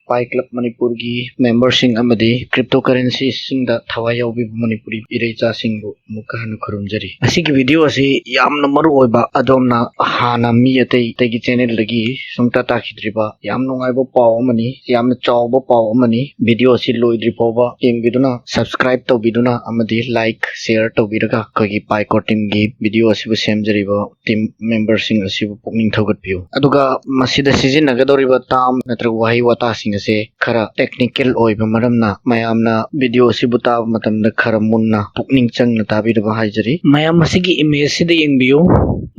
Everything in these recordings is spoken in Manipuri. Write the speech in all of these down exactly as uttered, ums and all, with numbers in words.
Pi Club ꯃꯅꯤꯄꯨꯔꯒꯤ memberꯁꯤꯡ ꯑꯃꯗꯤ cryptocurrencyꯁꯤꯡꯗ ꯊꯋꯥꯏ ꯌꯥꯎꯕꯤꯕ ꯃꯅꯤꯄꯨꯔꯤ ꯏꯔꯩꯆꯥꯁꯤꯡꯕꯨ ꯑꯃꯨꯛꯀ ꯍꯟꯅ ꯈꯨꯔꯨꯝꯖꯔꯤ꯫ ꯉꯁꯤꯒꯤ video ꯑꯁꯤ ꯌꯥꯝꯅ ꯃꯔꯨ ꯑꯣꯏꯕ, ꯑꯗꯣꯝꯅ ꯍꯥꯟꯅ ꯃꯤ ꯑꯇꯩ ꯑꯇꯩꯒꯤ channelꯗꯒꯤ ꯁꯨꯡꯇꯥ ꯇꯥꯈꯤꯗ꯭ꯔꯤꯕ ꯌꯥꯝ ꯅꯨꯡꯉꯥꯏꯕ ꯄꯥꯎ ꯑꯃꯅꯤ, ꯌꯥꯝꯅ ꯆꯥꯎꯕ ꯄꯥꯎ ꯑꯃꯅꯤ꯫ Video ꯑꯁꯤ ꯂꯣꯏꯗ꯭ꯔꯤ ꯐꯥꯎꯕ ꯌꯦꯡꯕꯤꯗꯨꯅ, subscribe ꯇꯧꯕꯤꯗꯨꯅ ꯑꯃꯗꯤ like, share ꯇꯧꯕꯤꯔꯒ ꯑꯩꯈꯣꯏꯒꯤ Pi Core teamꯒꯤ video ꯑꯁꯤꯕꯨ ꯁꯦꯝꯖꯔꯤꯕ team memberꯁꯤꯡ ꯑꯁꯤꯕꯨ ꯄꯨꯛꯅꯤꯡ ꯊꯧꯒꯠꯄꯤꯌꯨ꯫ ꯑꯗꯨꯒ ꯃꯁꯤꯗ ꯁꯤꯖꯤꯟꯅꯒꯗꯧꯔꯤꯕ term ꯅꯠꯇ꯭ꯔꯒ ꯋꯥꯍꯩ ꯋꯥꯇꯥꯁꯤꯡ ꯑꯁꯦ ꯈꯔ technical ꯑꯣꯏꯕ ꯃꯔꯝꯅ ꯃꯌꯥꯝꯅ video ꯑꯁꯤꯕꯨ ꯇꯥꯕ ꯃꯇꯝꯗ ꯈꯔ ꯃꯨꯟꯅ ꯄꯨꯛꯅꯤꯡ ꯆꯪꯅ ꯇꯥꯕꯤꯅꯕ ꯍꯥꯏꯖꯔꯤ꯫ ꯃꯌꯥꯝ ꯃꯁꯤꯒꯤ image ꯑꯁꯤꯗ ꯌꯦꯡꯕꯤꯌꯨ꯫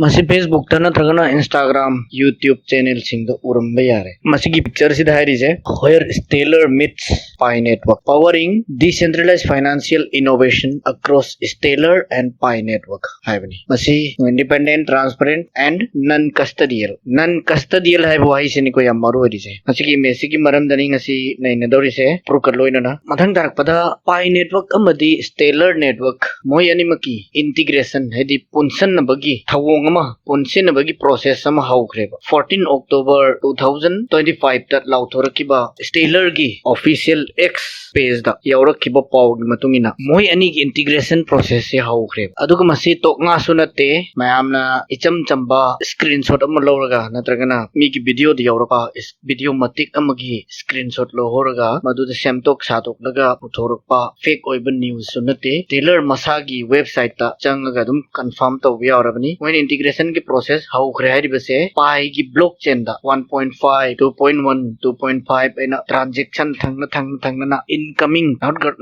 ꯃꯁꯤ Facebookꯇ ꯅꯠꯇ꯭ꯔꯒꯅ Instagram, YouTube channelꯁꯤꯡꯗ ꯎꯔꯝꯕ ꯌꯥꯔꯦ꯫ ꯃꯁꯤꯒꯤ picture ꯑꯁꯤꯗ ꯍꯥꯏꯔꯤꯁꯦ, "Where Stellar meets Pi Network, powering decentralized financial innovation across Stellar and Pi Network" ꯍꯥꯏꯕꯅꯤ꯫ ꯃꯁꯤ independent, transparent and non custodial, non custodial ꯍꯥꯏꯕ ꯋꯥꯍꯩꯁꯤꯅꯤꯀꯣ ꯌꯥꯝ ꯃꯔꯨ ꯑꯣꯏꯔꯤꯁꯦ꯫ ꯃꯁꯤꯒꯤ image ꯁꯤꯒꯤ ꯃꯔꯝꯗꯅꯤ ꯉꯁꯤ ꯅꯩꯅꯗꯧꯔꯤꯁꯦ, proof ꯀ ꯂꯣꯏꯅꯅ꯫ ꯃꯊꯪ ꯇꯥꯔꯛꯄꯗ Pi Network ꯑꯃꯗꯤ Stellar Network ꯃꯣꯏ ꯑꯅꯤꯃꯛꯀꯤ integration ꯍꯥꯏꯗꯤ ꯄꯨꯟꯁꯤꯟꯅꯕꯒꯤ ꯊꯧꯑꯣꯡ ꯑꯃ, ꯄꯨꯟꯁꯤꯟꯅꯕꯒꯤ process ꯑꯃ ꯍꯧꯈ꯭ꯔꯦꯕ꯫ Fourteen October two thousand twenty five ꯇ ꯂꯥꯎꯊꯣꯔꯛꯈꯤꯕ Stellarꯒꯤ official X pageꯇ ꯌꯥꯎꯔꯛꯈꯤꯕ ꯄꯥꯎꯒꯤ ꯃꯇꯨꯡ ꯏꯟꯅ ꯃꯣꯏ ꯑꯅꯤꯒꯤ integration processꯁꯦ ꯍꯧꯈ꯭ꯔꯦꯕ꯫ ꯑꯗꯨꯒ ꯃꯁꯤ ꯇꯣꯛ ꯉꯥꯁꯨ ꯅꯠꯇꯦ, ꯃꯌꯥꯝꯅ ꯏꯆꯝ ꯆꯝꯕ screenshot ꯑꯃ ꯂꯧꯔꯒ ꯅꯠꯇ꯭ꯔꯒꯅ ꯃꯤꯒꯤ videoꯗ ꯌꯥꯎꯔꯛꯄ video ꯃꯇꯦꯛ ꯑꯃꯒꯤ screenshot ꯂꯧꯍꯧꯔꯒ ꯃꯗꯨꯗ ꯁꯦꯝꯗꯣꯛ ꯁꯥꯗꯣꯛꯂꯒ ꯄꯨꯊꯣꯔꯛꯄ fake ꯑꯣꯏꯕ newsꯁꯨ ꯅꯠꯇꯦ꯫ Stellar ꯃꯁꯥꯒꯤ websiteꯇ ꯆꯪꯉꯒ ꯑꯗꯨꯝ confirm ꯇꯧꯕ ꯌꯥꯎꯔꯕꯅꯤ꯫ ꯃꯣꯏꯅ integrationꯒꯤ process ꯍꯧꯈ꯭ꯔꯦ ꯍꯥꯏꯔꯤꯕꯁꯦ Piꯒꯤ blockchainꯗ one point five, two point one, two point five ꯍꯥꯏꯅ transaction ꯊꯪꯅ ꯊꯪꯅ ꯊꯪꯅꯅ incoming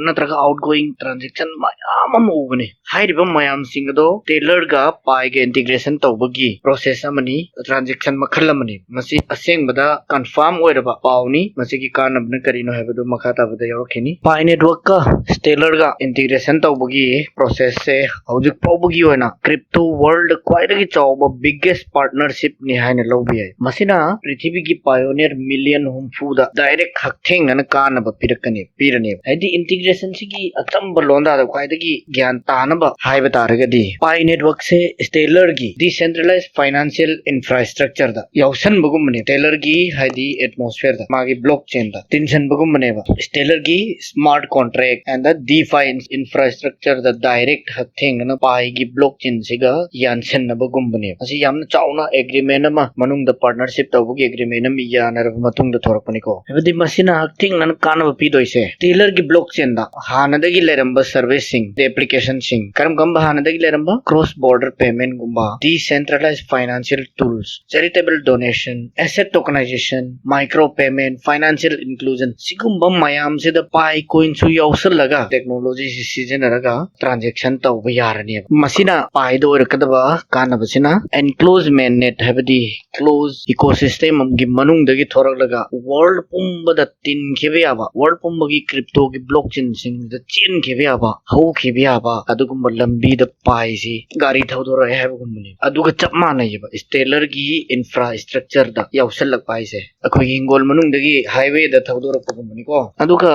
ꯅꯠꯇ꯭ꯔꯒ outgoing transaction ꯃꯌꯥꯝ ꯑꯃ ꯎꯕꯅꯤ꯫ ꯍꯥꯏꯔꯤꯕ ꯃꯌꯥꯝꯁꯤꯡ ꯑꯗꯣ Stellarꯒ Piꯒ integration ꯇꯧꯕꯒꯤ process ꯑꯃꯅꯤ, transaction ꯃꯈꯜ ꯑꯃꯅꯤ꯫ ꯃꯁꯤ ꯑꯁꯦꯡꯕꯗ confirm ꯑꯣꯏꯔꯕ ꯄꯥꯎꯅꯤ꯫ ꯃꯁꯤꯒꯤ ꯀꯥꯟꯅꯕꯅ ꯀꯔꯤꯅꯣ ꯍꯥꯏꯕꯗꯨ ꯃꯈꯥ ꯇꯥꯕꯗ ꯌꯥꯎꯔꯛꯈꯤꯅꯤ꯫ Pi Networkꯀ Stellarꯒ integration ꯇꯧꯕꯒꯤ processꯁꯦ ꯍꯧꯖꯤꯛ ꯐꯥꯎꯕꯒꯤ ꯑꯣꯏꯅ crypto world ꯈ꯭ꯋꯥꯏꯗꯒꯤ ꯆꯥꯎꯕ biggest partnership ꯅꯤ ꯍꯥꯏꯅ ꯂꯧꯕ ꯌꯥꯏ꯫ ꯃꯁꯤꯅ ꯄ꯭ꯔꯤꯊꯤꯕꯤꯒꯤ pioneer million ꯍꯨꯝꯐꯨꯗ direct ꯍꯛꯊꯦꯡꯅꯅ ꯀꯥꯟꯅꯕ ꯄꯤꯔꯛꯀꯅꯤ, ꯄꯤꯔꯅꯦꯕ꯫ ꯍꯥꯏꯗꯤ integration ꯁꯤꯒꯤ ꯑꯆꯝꯕ ꯂꯣꯟꯗꯥꯗ ꯈ꯭ꯋꯥꯏꯗꯒꯤ ꯒ꯭ꯌꯥꯟ ꯇꯥꯅꯕ ꯍꯥꯏꯕ ꯇꯥꯔꯒꯗꯤ, Pi Network ꯁꯦ Stellar ꯒꯤ decentralized financial infrastructure ꯗ ꯌꯥꯎꯁꯟꯕꯒꯨꯝꯕꯅꯦ꯫ Stellar ꯒꯤ ꯍꯥꯏꯗꯤ atmosphere ꯗ, ꯃꯥꯒꯤ blockchain ꯗ ꯇꯤꯟꯁꯤꯟꯕꯒꯨꯝꯕꯅꯦꯕ꯫ Stellar ꯒꯤ smart contract and the DeFi infrastructure the direct ꯍꯛꯊꯦꯡꯅꯅ Pi ꯒꯤ blockchain ꯁꯤꯒ ꯌꯥꯟꯁꯤꯟꯅꯕꯒꯨꯝꯕꯅꯦꯕ꯫ ꯑꯁꯤ ꯌꯥꯝꯅ ꯆꯥꯎꯅ agreement ꯑꯃ, ꯃꯅꯨꯡꯗ partnership ꯇꯧꯕꯒꯤ agreement ꯑꯃ ꯌꯥꯅꯔꯕ ꯃꯇꯨꯡꯗ ꯊꯣꯔꯛꯄꯅꯤꯀꯣ꯫ ꯍꯥꯏꯕꯗꯤ ꯃꯁꯤꯅ ꯍꯛꯊꯦꯡꯅꯅ ꯀꯥꯟꯅꯕ ꯄꯤꯗꯣꯏꯁꯦ, Stellar ꯒꯤ blockchain ꯗ ꯍꯥꯟꯅꯗꯒꯤ ꯂꯩꯔꯝꯕ service ꯁꯤꯡ, application ꯁꯤꯡ, ꯀꯔꯝ ꯀꯔꯝꯕ ꯍꯥꯟꯅꯗꯒꯤ ꯂꯩꯔꯝꯕ? Cross border payment ꯒꯨꯝꯕ, decentralized financial tools, charitable donation, asset tokenization, micro payment, financial inclusion, ꯁꯤꯒꯨꯝꯕ ꯃꯌꯥꯝꯁꯤꯗ Pi Coin ꯁꯨ ꯌꯥꯎꯁꯜꯂꯒ, technology ꯁꯤ ꯁꯤꯖꯤꯟꯅꯔꯒ transaction ꯇꯧꯕ ꯌꯥꯔꯅꯦꯕ꯫ ꯃꯁꯤꯅ Pi ꯗ ꯑꯣꯏꯔꯛꯀꯗꯕ ꯀꯥꯟꯅꯕꯁꯤꯅ enclosed mainnet, ꯍꯥꯏꯕꯗꯤ close ecosystem ꯑꯃꯒꯤ ꯃꯅꯨꯡꯗꯒꯤ ꯊꯣꯔꯛꯂꯒ world ꯄꯨꯝꯕꯗ ꯇꯤꯟꯈꯤꯕ ꯌꯥꯕ, world ꯄꯨꯝꯕꯒꯤ crypto ꯒꯤ blockchain ꯁꯤꯡꯗ ꯆꯦꯟꯈꯤꯕ ꯌꯥꯕ, ꯍꯧꯈꯤꯕ ꯌꯥꯕ, ꯑꯗꯨꯒꯨꯝꯕ ꯂꯝꯕꯤꯗ Pi ꯁꯤ ꯒꯥꯔꯤ ꯊꯧꯗꯣꯔꯛꯑꯦ ꯍꯥꯏꯕꯒꯨꯝꯕꯅꯤ꯫ ꯑꯗꯨꯒ ꯆꯞ ꯃꯥꯟꯅꯩꯌꯦꯕ, Stellar ꯒꯤ infrastructure ꯗ ꯌꯥꯎꯁꯜꯂꯛꯄ ꯍꯥꯏꯁꯦ꯫ ꯑꯩꯈꯣꯏꯒꯤ ꯍꯤꯡꯒꯣꯜ ꯃꯅꯨꯡꯗꯒꯤ highway ꯗ ꯊꯧꯗꯣꯔꯛꯄꯒꯨꯝꯕꯅꯤꯀꯣ꯫ ꯑꯗꯨꯒ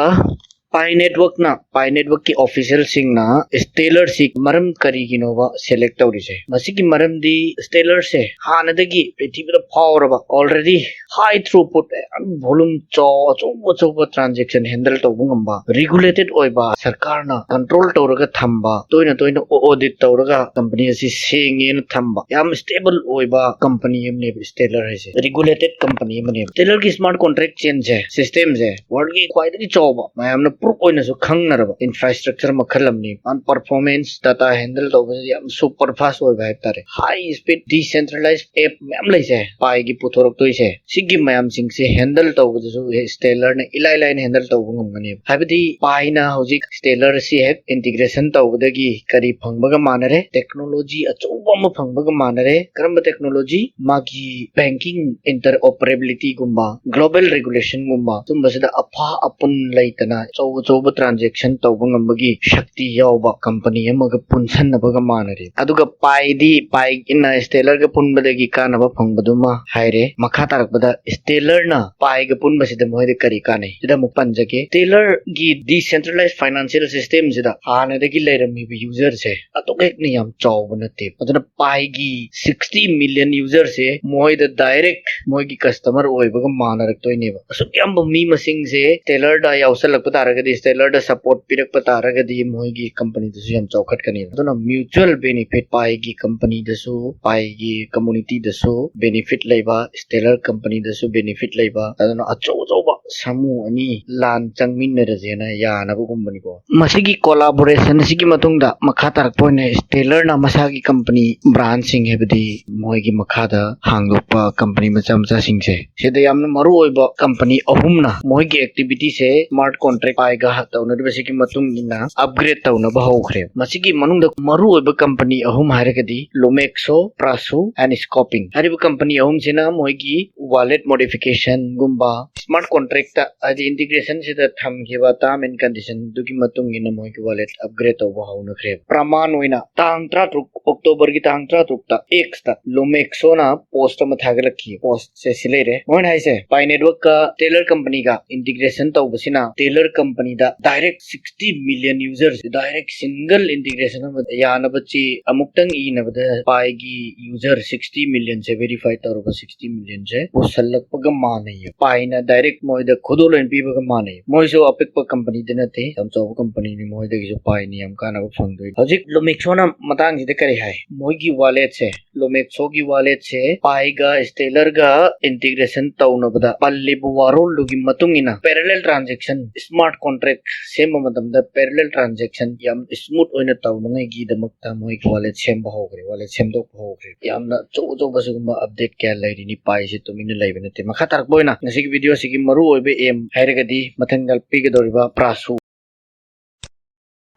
Pi Network ꯅ, Pi Network ꯀꯤ official ꯁꯤꯡꯅ Stellar ꯁꯤ ꯃꯔꯝ ꯀꯔꯤꯒꯤꯅꯣꯕ select ꯇꯧꯔꯤꯁꯦ? ꯃꯁꯤꯒꯤ ꯃꯔꯝꯗꯤ Stellar ꯁꯦ ꯍꯥꯟꯅꯗꯒꯤ ꯄ꯭ꯔꯤꯊꯤꯕꯤꯗ ꯐꯥꯎꯔꯕ, already high throughput, ꯌꯥꯝ volume ꯆꯥꯎ, ꯑꯆꯧ ꯑꯆꯧꯕ transaction handle ꯇꯧꯕ ꯉꯝꯕ, regulated ꯑꯣꯏꯕ, ꯁꯔꯀꯥꯔꯅ control ꯇꯧꯔꯒ ꯊꯝꯕ, ꯇꯣꯏꯅ ꯇꯣꯏꯅ audit ꯇꯧꯔꯒ company ꯑꯁꯤ ꯁꯦꯡꯉꯦꯅ ꯊꯝꯕ, ꯌꯥꯝ stable ꯑꯣꯏꯕ company ꯑꯃꯅꯦꯕ Stellar ꯍꯥꯏꯁꯦ꯫ Regulated company ꯑꯃꯅꯦꯕ꯫ Stellar ꯒꯤ smart contract chain ꯁꯦ, system ꯁꯦ, world ꯒꯤ ꯈ꯭ꯋꯥꯏꯗꯒꯤ ꯆꯥꯎꯕ, ꯃꯌꯥꯝꯅ proof ꯑꯣꯏꯅꯁꯨ ꯈꯪꯅꯔꯕ infrastructure ꯃꯈꯜ ꯑꯃꯅꯤ꯫ ꯃꯥꯅ performance, data handle ꯇꯧꯕꯁꯤꯗꯤ ꯌꯥꯝ super fast ꯑꯣꯏꯕ ꯍꯥꯏꯕ ꯇꯥꯔꯦ꯫ High speed decentralized app ꯃꯌꯥꯝ ꯂꯩꯁꯦ, Pi ꯒꯤ ꯄꯨꯊꯣꯔꯛꯇꯣꯏꯁꯦ, ꯁꯤꯒꯤ ꯃꯌꯥꯝꯁꯤꯡꯁꯦ handle ꯇꯧꯕꯗꯁꯨ Stellar ꯅ ꯏꯂꯥꯏ ꯂꯥꯏꯅ handle ꯇꯧꯕ ꯉꯝꯒꯅꯦꯕ꯫ ꯍꯥꯏꯕꯗꯤ Pi ꯅ ꯍꯧꯖꯤꯛ Stellar ꯁꯤ ꯍꯦꯛ integration ꯇꯧꯕꯗꯒꯤ ꯀꯔꯤ ꯐꯪꯕꯒ ꯃꯥꯟꯅꯔꯦ? Technology ꯑꯆꯧꯕ ꯑꯃ ꯐꯪꯕꯒ ꯃꯥꯟꯅꯔꯦ꯫ ꯀꯔꯝꯕ technology? ꯃꯥꯒꯤ banking interoperability ꯒꯨꯝꯕ, global regulation ꯒꯨꯝꯕ, ꯁꯨꯝꯕꯁꯤꯗ ꯑꯐ ꯑꯄꯨꯟ ꯂꯩꯇꯅ ꯑꯆꯧ ꯑꯆꯧ ꯑꯆꯧꯕ transaction ꯇꯧꯕ ꯉꯝꯕꯒꯤ ꯁꯛꯇꯤ ꯌꯥꯎꯕ company ꯑꯃꯒ ꯄꯨꯟꯁꯟꯅꯕꯒ ꯃꯥꯟꯅꯔꯦ꯫ ꯑꯗꯨꯒ Piꯗꯤ, Piꯅ Stellarꯒ ꯄꯨꯟꯕꯗꯒꯤ ꯀꯥꯟꯅꯕ ꯐꯪꯕꯗꯨꯃ ꯍꯥꯏꯔꯦ꯫ ꯃꯈꯥ ꯇꯥꯔꯛꯄꯗ Stellarꯅ Piꯒ ꯄꯨꯟꯕꯁꯤꯗ ꯃꯈꯣꯏꯗ ꯀꯔꯤ ꯀꯥꯟꯅꯩ? ꯁꯤꯗ ꯑꯃꯨꯛ ꯄꯟꯖꯒꯦ꯫ Stellarꯒꯤ decentralized financial systemꯁꯤꯗ ꯍꯥꯟꯅꯗꯒꯤ ꯂꯩꯔꯝꯃꯤꯕ userꯁꯦ ꯑꯗꯨꯛ ꯍꯦꯛꯅ ꯌꯥꯝ ꯆꯥꯎꯕ ꯅꯠꯇꯦ꯫ ꯑꯗꯨꯅ Piꯒꯤ sixty million userꯁꯦ ꯃꯣꯏꯗ direct ꯃꯣꯏꯒꯤ customer ꯑꯣꯏꯕꯒ ꯃꯥꯟꯅꯔꯛꯇꯣꯏꯅꯦꯕ꯫ ꯑꯁꯨꯛ ꯌꯥꯝꯕ ꯃꯤ ꯃꯁꯤꯡꯁꯦ Stellarꯗ ꯌꯥꯎꯁꯜꯂꯛꯄ ꯇꯥꯔꯒꯗꯤ, Stellarꯗ support ꯄꯤꯔꯛꯄ ꯇꯥꯔꯒꯗꯤ ꯃꯣꯏꯒꯤ companyꯗꯁꯨ ꯌꯥꯝ ꯆꯥꯎꯈꯠꯀꯅꯤ꯫ ꯑꯗꯨꯅ mutual benefit, Piꯒꯤ companyꯗꯁꯨ, Piꯒꯤ communityꯗꯁꯨ benefit ꯂꯩꯕ, Stellar companyꯗꯁꯨ benefit ꯂꯩꯕ, ꯑꯗꯨꯅ ꯑꯆꯧ ꯑꯆꯧꯕ ꯁꯥꯃꯨ ꯑꯅꯤ ꯂꯥꯟ ꯆꯪꯃꯤꯟꯅꯔꯁꯦꯅ ꯌꯥꯅꯕꯒꯨꯝꯕꯅꯤꯀꯣ꯫ ꯃꯁꯤꯒꯤ collaboration ꯑꯁꯤꯒꯤ ꯃꯇꯨꯡꯗ ꯃꯈꯥ ꯇꯥꯔꯛꯄ ꯑꯣꯏꯅ Stellarꯅ ꯃꯁꯥꯒꯤ company branchꯁꯤꯡ, ꯍꯥꯏꯕꯗꯤ ꯃꯣꯏꯒꯤ ꯃꯈꯥꯗ ꯍꯥꯡꯗꯣꯛꯄ company ꯃꯆꯥ ꯃꯆꯥꯁꯤꯡꯁꯦ, ꯁꯤꯗ ꯌꯥꯝꯅ ꯃꯔꯨ ꯑꯣꯏꯕ company ꯑꯍꯨꯝꯅ ꯃꯣꯏꯒꯤ activityꯁꯦ smart contract Piꯒ ꯇꯧꯅꯔꯤꯕꯁꯤꯒꯤ ꯃꯇꯨꯡ ꯏꯟꯅ upgrade ꯇꯧꯅꯕ ꯍꯧꯈ꯭ꯔꯦ꯫ ꯃꯁꯤꯒꯤ ꯃꯅꯨꯡꯗ ꯃꯔꯨ ꯑꯣꯏꯕ company ꯑꯍꯨꯝ ꯍꯥꯏꯔꯒꯗꯤ Lumaxo, Prasu and Scoping ꯍꯥꯏꯔꯤꯕ company ꯑꯍꯨꯝꯁꯤꯅ ꯃꯣꯏꯒꯤ wallet modificationꯒꯨꯝꯕ smart contractꯇ, ꯍꯥꯏꯗꯤ integrationꯁꯤꯗ ꯊꯝꯈꯤꯕ term and conditionꯗꯨꯒꯤ ꯃꯇꯨꯡ ꯏꯟꯅ ꯃꯣꯏꯒꯤ wallet upgrade ꯇꯧꯕ ꯍꯧꯅꯈ꯭ꯔꯦ꯫ ꯄ꯭ꯔꯃꯥꯟ ꯑꯣꯏꯅ ꯇꯥꯡ ꯇꯔꯥꯇꯔꯨꯛ, Octoberꯒꯤ ꯇꯥꯡ ꯇꯔꯥꯇꯔꯨꯛꯇ Xꯇ Lumaxoꯅ post ꯑꯃ ꯊꯥꯒꯠꯂꯛꯈꯤ꯫ Postꯁꯦ ꯁꯤ ꯂꯩꯔꯦ꯫ ꯃꯣꯏꯅ ꯍꯥꯏꯁꯦ Pi Networkꯀ Stellar companyꯒ integration ꯇꯧꯕꯁꯤꯅ Stellar companyꯗ direct sixty million users direct single integration ꯑꯃ ꯌꯥꯅꯕ ꯆꯦ ꯑꯃꯨꯛꯇꯪ ꯏꯅꯕꯗ Piꯒꯤ user sixty millionꯁꯦ, verify ꯇꯧꯔꯕ sixty millionꯁꯦ ꯄꯨꯁꯜꯂꯛꯄꯒ ꯃꯥꯟꯅꯩꯌꯦ꯫ Piꯅ direct ꯃꯣꯏꯗ ꯈꯨꯗꯣꯜ ꯑꯣꯏꯅ ꯄꯤꯕꯒ ꯃꯥꯟꯅꯩ꯫ ꯃꯣꯏꯁꯨ ꯑꯄꯤꯛꯄ companyꯗꯤ ꯅꯠꯇꯦ, ꯌꯥꯝ ꯆꯥꯎꯕ companyꯅꯤ꯫ ꯃꯣꯏꯗꯒꯤꯁꯨ Piꯅ ꯌꯥꯝ ꯀꯥꯟꯅꯕ ꯐꯪꯗꯣꯏꯅꯤ꯫ ꯍꯧꯖꯤꯛ Lumaxoꯅ ꯃꯇꯥꯡꯁꯤꯗ ꯀꯔꯤ ꯍꯥꯏ? ꯃꯣꯏꯒꯤ walletꯁꯦ, Lumaxoꯒꯤ walletꯁꯦ Piꯒ Stellarꯒ integration ꯇꯧꯅꯕꯗ ꯄꯜꯂꯤꯕ ꯋꯥꯔꯣꯜꯗꯨꯒꯤ ꯃꯇꯨꯡ ꯏꯟꯅ parallel transaction, smart contract ꯁꯦꯝꯕ ꯃꯇꯝꯗ parallel transaction ꯌꯥꯝ smooth ꯑꯣꯏꯅ ꯇꯧꯅꯉꯥꯏꯒꯤꯗꯃꯛꯇ ꯃꯣꯏꯒꯤ wallet ꯁꯦꯝꯕ ꯍꯧꯈ꯭ꯔꯦ, wallet ꯁꯦꯝꯗꯣꯛꯄ ꯍꯧꯈ꯭ꯔꯦ꯫ ꯌꯥꯝꯅ ꯑꯆꯧ ꯑꯆꯧꯕ ꯁꯤꯒꯨꯝꯕ update ꯀꯌꯥ ꯂꯩꯔꯤꯅꯤ꯫ Piꯁꯦ ꯇꯨꯃꯤꯟꯅ ꯂꯩꯕ ꯅꯠꯇꯦ꯫ ꯃꯈꯥ ꯇꯥꯔꯛꯄ ꯑꯣꯏꯅ ꯉꯁꯤꯒꯤ videoꯁꯤꯒꯤ ꯃꯔꯨ ꯑꯣꯏꯕ aim ꯍꯥꯏꯔꯒꯗꯤ ꯃꯊꯪꯗ ꯄꯤꯒꯗꯧꯔꯤꯕ Prasu,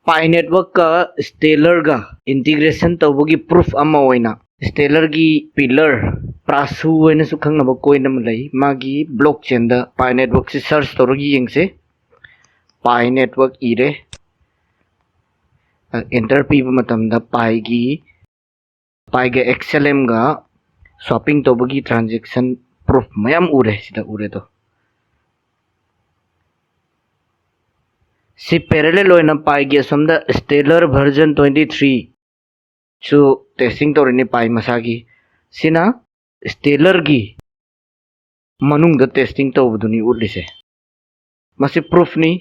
Pi Networkꯀ Stellarꯒ integration ꯇꯧꯕꯒꯤ proof ꯑꯃ ꯑꯣꯏꯅ Stellarꯒꯤ pillar, Prasu ꯍꯥꯏꯅꯁꯨ ꯈꯪꯅꯕ coin ꯑꯃ ꯂꯩ꯫ ꯃꯥꯒꯤ blockchainꯗ Pi Networkꯁꯤ search ꯇꯧꯔꯒ ꯌꯦꯡꯁꯦ꯫ Pi network ꯏꯔꯦ꯫ Enter ꯄꯤꯕ ꯃꯇꯝꯗ Piꯒꯤ Piꯒ XLMꯒ swapping ꯇꯧꯕꯒꯤ transaction proof ꯃꯌꯥꯝ ꯎꯔꯦ꯫ ꯁꯤꯗ ꯎꯔꯦꯗꯣ꯫ ꯁꯤ parallel ꯑꯣꯏꯅ Piꯒꯤ ꯑꯁꯣꯝꯗ Stellar version twenty three ꯁꯨ testing ꯇꯧꯔꯤꯅꯤ Pi ꯃꯁꯥꯒꯤ꯫ ꯁꯤꯅ Stellarꯒꯤ ꯃꯅꯨꯡꯗ testing ꯇꯧꯕꯗꯨꯅꯤ ꯎꯠꯂꯤꯁꯦ꯫ ꯃꯁꯤ proofꯅꯤ꯫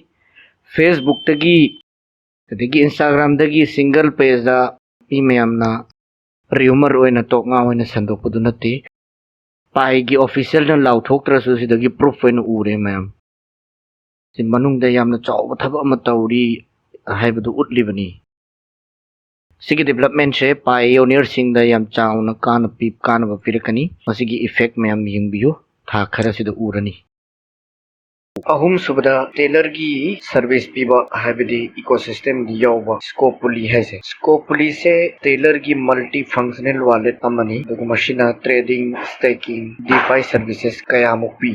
Facebookꯇꯒꯤ ꯑꯗꯒꯤ Instagramꯗꯒꯤ single pageꯇ ꯃꯤ ꯃꯌꯥꯝꯅ rumor ꯑꯣꯏꯅ ꯇꯣꯛ ꯉꯥ ꯑꯣꯏꯅ ꯁꯟꯗꯣꯛꯄꯗꯨ ꯅꯠꯇꯦ꯫ Piꯒꯤ officialꯅ ꯂꯥꯎꯊꯣꯛꯇ꯭ꯔꯁꯨ ꯁꯤꯗꯒꯤ proof ꯑꯣꯏꯅ ꯎꯔꯦ ꯃꯌꯥꯝ꯫ ꯁꯤ ꯃꯅꯨꯡꯗ ꯌꯥꯝꯅ ꯆꯥꯎꯕ ꯊꯕꯛ ꯑꯃ ꯇꯧꯔꯤ ꯍꯥꯏꯕꯗꯨ ꯎꯠꯂꯤꯕꯅꯤ꯫ ꯁꯤꯒꯤ developmentꯁꯦ Pi ownerꯁꯤꯡꯗ ꯌꯥꯝ ꯆꯥꯎꯅ ꯀꯥꯟꯅ ꯄꯤ-, ꯀꯥꯟꯅꯕ ꯄꯤꯔꯛꯀꯅꯤ꯫ ꯃꯁꯤꯒꯤ effect ꯃꯌꯥꯝ ꯌꯦꯡꯕꯤꯌꯨ, ꯊꯥ ꯈꯔꯁꯤꯗ ꯎꯔꯅꯤ꯫ ꯑꯍꯨꯝꯁꯨꯕꯗ Stellarꯒꯤ service ꯄꯤꯕ, ꯍꯥꯏꯕꯗꯤ ecosystemꯗ ꯌꯥꯎꯕ Scopuli ꯍꯥꯏꯁꯦ꯫ Scopuliꯁꯦ Stellarꯒꯤ multi functional wallet ꯑꯃꯅꯤ, ꯑꯗꯨꯒ ꯃꯁꯤꯅ trading, staking, DeFi services ꯀꯌꯥꯃꯨꯛ ꯄꯤ꯫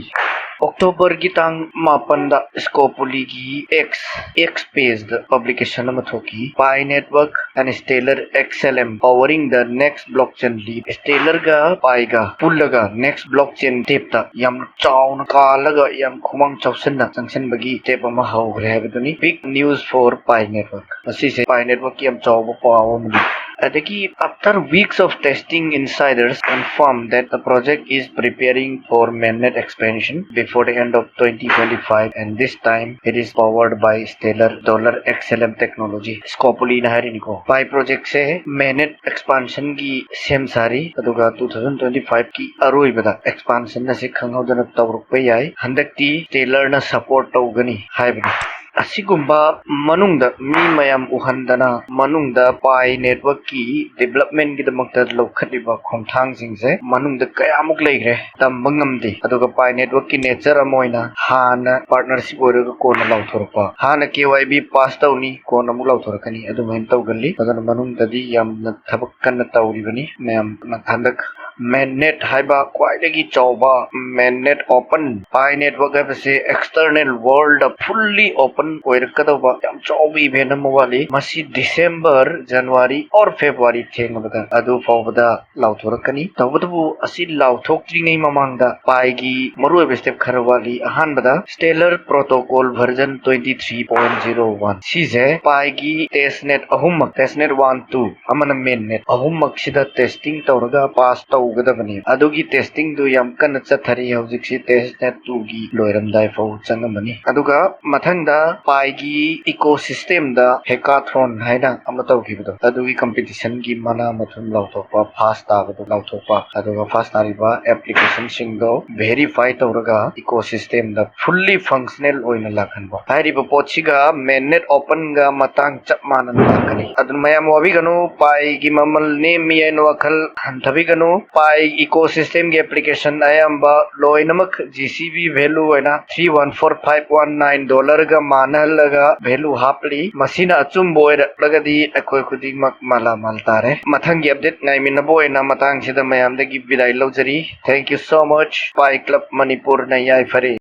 Octoberꯒꯤ ꯇꯥꯡ ꯃꯥꯄꯟꯗ Scopuliꯒꯤ X, X pageꯇ publication ꯑꯃ ꯊꯣꯛꯈꯤ꯫ Pi Network and Stellar XLM powering the next blockchain leap꯫ Stellarꯒ Piꯒ ꯄꯨꯜꯂꯒ next blockchain stepꯇ ꯌꯥꯝ ꯆꯥꯎꯅ ꯀꯥꯜꯂꯒ ꯌꯥꯝ ꯈꯨꯃꯥꯡ ꯆꯥꯎꯁꯤꯟꯅ ꯆꯪꯁꯤꯟꯕꯒꯤ step ꯑꯃ ꯍꯧꯈ꯭ꯔꯦ ꯍꯥꯏꯕꯗꯨꯅꯤ꯫ Big news for Pi Network꯫ ꯃꯁꯤꯁꯦ Pi Networkꯀꯤ ꯌꯥꯝ ꯆꯥꯎꯕ ꯄꯥꯎ ꯑꯃꯅꯤ꯫ ꯑꯗꯒꯤ, after weeks of testing, insiders confirm that the project is preparing for mainnet expansion before the end of twenty twenty-five, and this time it is powered by Stellar Dollar XLM technology, Scopuliꯅ ꯍꯥꯏꯔꯤꯅꯤꯀꯣ꯫ Pi projectꯁꯦ mainnet expansionꯒꯤ ꯁꯦꯝ ꯁꯥꯔꯤ, ꯑꯗꯨꯒ two thousand twenty-fiveꯀꯤ ꯑꯔꯣꯏꯕꯗ expansion ꯑꯁꯤ ꯈꯪꯍꯧꯗꯅ ꯇꯧꯔꯛꯄ ꯌꯥꯏ꯫ ꯍꯟꯗꯛꯇꯤ Stellarꯅ support ꯇꯧꯒꯅꯤ ꯍꯥꯏꯕꯅꯤ꯫ ꯑꯁꯤꯒꯨꯝꯕ ꯃꯅꯨꯡꯗ ꯃꯤ ꯃꯌꯥꯝ ꯎꯍꯟꯗꯅ ꯃꯅꯨꯡꯗ Pi Networkꯀꯤ developmentꯒꯤꯗꯃꯛꯇ ꯂꯧꯈꯠꯂꯤꯕ ꯈꯣꯡꯊꯥꯡꯁꯤꯡꯁꯦ ꯃꯅꯨꯡꯗ ꯀꯌꯥꯃꯨꯛ ꯂꯩꯈ꯭ꯔꯦ, ꯇꯝꯕ ꯉꯝꯗꯦ꯫ ꯑꯗꯨꯒ Pi Networkꯀꯤ nature ꯑꯃ ꯑꯣꯏꯅ ꯍꯥꯟꯅ partnership ꯑꯣꯏꯔꯒ ꯀꯣꯟꯅ ꯂꯥꯎꯊꯣꯔꯛꯄ, ꯍꯥꯟꯅ KYB pass ꯇꯧꯅꯤ, ꯀꯣꯟꯅ ꯑꯃꯨꯛ ꯂꯥꯎꯊꯣꯔꯛꯀꯅꯤ, ꯑꯗꯨꯃꯥꯏꯅ ꯇꯧꯒꯜꯂꯤ꯫ ꯑꯗꯨꯅ ꯃꯅꯨꯡꯗꯗꯤ ꯌꯥꯝꯅ ꯊꯕꯛ ꯀꯟꯅ ꯇꯧꯔꯤꯕꯅꯤ ꯃꯌꯥꯝ꯫ ꯍꯟꯗꯛ Mainnet ꯍꯥꯏꯕ ꯈ꯭ꯋꯥꯏꯗꯒꯤ ꯆꯥꯎꯕ Mainnet Open, Pi Network ꯍꯥꯏꯕꯁꯤ external world fully open ꯑꯣꯏꯔꯛꯀꯗꯧꯕ ꯌꯥꯝ ꯆꯥꯎꯕ event ꯑꯃ ꯋꯥꯠꯂꯤ꯫ ꯃꯁꯤ December, January or February ꯊꯦꯡꯂꯕꯗ ꯑꯗꯨ ꯐꯥꯎꯕꯗ ꯂꯥꯎꯊꯣꯔꯛꯀꯅꯤ꯫ ꯇꯧꯕꯇꯕꯨ ꯑꯁꯤ ꯂꯥꯎꯊꯣꯛꯇ꯭ꯔꯤꯉꯩ ꯃꯃꯥꯡꯗ Piꯒꯤ ꯃꯔꯨꯑꯣꯏꯕ step ꯈꯔ ꯋꯥꯠꯂꯤ꯫ ꯑꯍꯥꯟꯕꯗ Stellar Protocol version twenty three point zero one꯫ ꯁꯤꯁꯦ Piꯒꯤ testnet ꯑꯍꯨꯝꯃꯛ, testnet one, two ꯑꯃꯅ mainnet, ꯑꯍꯨꯝꯃꯛꯁꯤꯗ testing ꯇꯧꯔꯒ pass ꯇꯧꯒꯗꯕꯅꯤ꯫ ꯑꯗꯨꯒꯤ testingꯗꯨ ꯌꯥꯝ ꯀꯟꯅ ꯆꯠꯊꯔꯤ ꯍꯧꯖꯤꯛꯁꯤ꯫ Testnet twoꯒꯤ ꯂꯣꯏꯔꯝꯗꯥꯏ ꯐꯥꯎ ꯆꯪꯉꯝꯃꯅꯤ꯫ ꯑꯗꯨꯒ ꯃꯊꯪꯗ Piꯒꯤ ecosystemꯗ hackathon ꯍꯥꯏꯅ ꯑꯃ ꯇꯧꯈꯤꯕꯗꯣ, ꯑꯗꯨꯒꯤ competitionꯒꯤ ꯃꯅꯥ ꯃꯊꯨꯝ ꯂꯥꯎꯊꯣꯛꯄ, first ꯇꯥꯕꯗꯣ ꯂꯥꯎꯊꯣꯛꯄ, ꯑꯗꯨꯒ first ꯇꯥꯔꯤꯕ applicationꯁꯤꯡꯗꯣ verify ꯇꯧꯔꯒ ecosystemꯗ fully functional ꯑꯣꯏꯅ ꯂꯥꯛꯍꯟꯕ꯫ ꯍꯥꯏꯔꯤꯕ ꯄꯣꯠꯁꯤꯒ Mainnet Openꯒ ꯃꯇꯥꯡ ꯆꯞ ꯃꯥꯟꯅꯅ ꯂꯥꯛꯀꯅꯤ꯫ ꯑꯗꯨꯅ ꯃꯌꯥꯝ ꯋꯥꯕꯤꯒꯅꯨ, Piꯒꯤ ꯃꯃꯜ ꯅꯦꯝꯃꯤ ꯍꯥꯏꯅ ꯋꯥꯈꯜ ꯍꯟꯊꯕꯤꯒꯅꯨ꯫ Pi ecosystemꯒꯤ application ꯑꯌꯥꯝꯕ ꯂꯣꯏꯅꯃꯛ G C V value ꯑꯣꯏꯅ three one four five one nine dollarꯒ ꯃꯥꯟꯅꯍꯜꯂꯒ value happily. ꯃꯁꯤꯅ ꯑꯆꯨꯝꯕ ꯑꯣꯏꯔꯛꯂꯒꯗꯤ ꯑꯩꯈꯣꯏ ꯈꯨꯗꯤꯡꯃꯛ ꯃꯥꯂꯥꯃꯥꯜ ꯇꯥꯔꯦ꯫ ꯃꯊꯪꯒꯤ update ꯉꯥꯏꯃꯤꯟꯅꯕ ꯑꯣꯏꯅ ꯃꯇꯥꯡꯁꯤꯗ ꯃꯌꯥꯝꯗꯒꯤ ꯕꯤꯗꯥꯏ ꯂꯧꯖꯔꯤ꯫ Thank you so much꯫ Pi Club ꯃꯅꯤꯄꯨꯔꯅ ꯌꯥꯏꯐꯔꯦ꯫